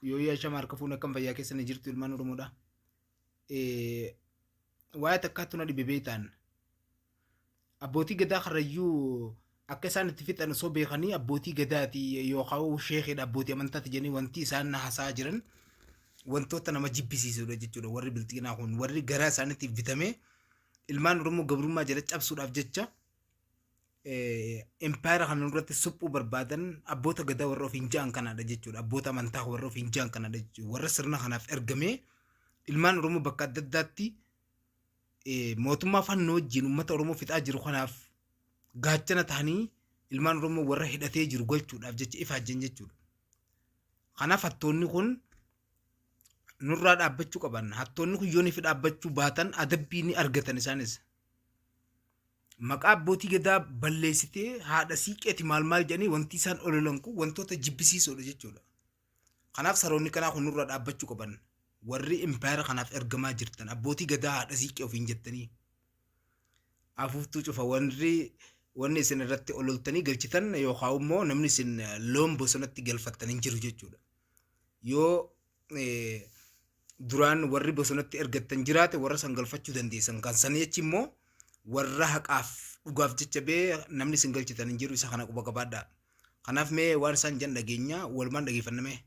Yoo yaasha harka fuun akkam fayyaa keessa ni jirtu ilmaan Oromoodha. Waa'ee takkaattu na dhibe beektaan. Abbootii gadaa karrayyuu akka isaan itti fixan osoo beekanii abbootii gadaati yookaan sheekiidha abbootii amantaati jedhanii wanti isaan haasa'aa jiran wantoota nama jibbisiisudha jechuudha. Warri bilxiginaa kun warri garaa isaaniitiif bitamee ilmaan Oromoo gabrummaa jala cabsuudhaaf jecha impaayera kana irratti suphuu barbaadan abboota gadaa warra ofiin ja'an kanaadha jechuudha. Abboota amantaa warra ofiin ja'an kanaadha jechuudha. Warra sirna kanaaf ergamee ilmaan Oromoo bakka adda addaatti mootummaa fannoo wajjin uummata Oromoo fixaa jiru kanaaf gaachana ta'anii ilmaan Oromoo warra hidhatee jiru galchuudhaaf jecha ifaajjan jechuudha. Kanaaf hattoonni kun nurraa dhaabbachuu qaban. Hattoonni kun yoo nifi dhaabbachuu baatan adabbii ni argatan isaanis. Maqaa abbootii gadaa balleessitee haadha siiqqeeti maal maal jedhanii wanti isaan ololan kun wantoota jibbisiisoodha jechuudha. Kanaaf saroonni kanaa kun nurraa dhaabbachuu qaban. Warri impaayera kanaaf ergamaa jirtan abbootii gadaa haadha siiqqee ofiin jettanii. Afuuftuu cufa warri wanni isin irratti ololtanii galchitan yookaan immoo namni isin loon bosonatti galfattan hin jiru jechuudha. Yoo duraan warri bosonatti ergattan jiraate warra san galfachuu dandeessan. Kan sanii achi immoo warra haqaaf dhugaaf jecha bee namni isin galchitan hin jiru isa kana quba qabaadhaa. Kanaaf mee waan isaan jedhan dhageenya walumaan dhageeffanname.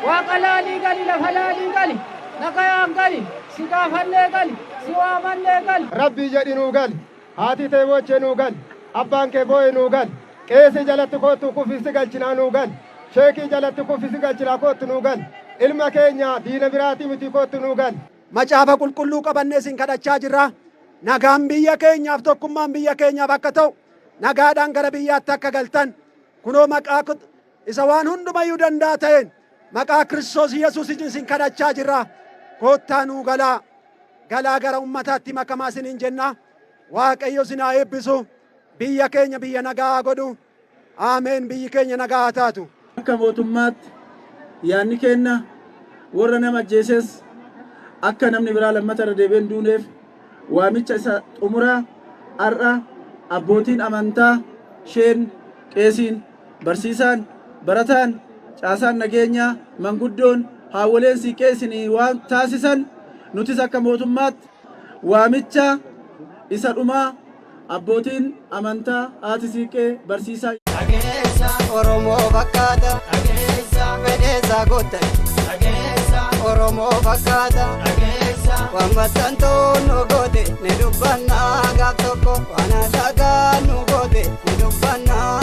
Waaqa laalii gali, lafa laalii gali, nagayaan gali, si gaafannee gali, si waamannee gali. Rabbii jedhi nuu gali. Haati tee boochee nuu gali. Abbaan kee boo'e nuu gali. Qeesii jalatti koottu kufisi galchinaa nuu gali. Sheekii jalatti kufisi galchinaa koottu nuu gali. Ilma keenya diina biraatii miti koottu nuu gali. Macaafa qulqulluu qabannee isin kadhachaa jirra. Nagaan biyya keenyaaf tokkummaan biyya keenyaaf akka ta'u nagaadhaan gara biyyaatti akka galtan kunoo maqaa isa waan hundumayyuu danda'a ta'een maqaa Kiristoos Yesuusiin isin kadhachaa jirra. Koottaa nuu galaa. Galaa gara ummataatti makamaa isiniin jenna. Waaqayyo isin haa eebbisu. Biyya keenya biyya nagaa haa godhu. Aameen. Biyyi keenya nagaa haa taatu. Akka mootummaatti yaadni keenna warra nama ajjeeses akka namni biraa lammata irra deebi'ee hin duuneef waamicha isa xumuraa har'a abbootiin amantaa sheen qeesiin barsiisaan barataan caasaan nageenyaa manguddoon haawwoleen siiqqee isinii waan taasisan nutis akka mootummaatti waamicha isa dhumaa abbootiin amantaa haati siiqqee barsiisaa Oromoo fakkaata fedheessaa gootan Oromoo fakkaata waan maxxantuu nu goote ni dubbannaa gaaf tokko waan alagaa nu goote ni dubbannaa.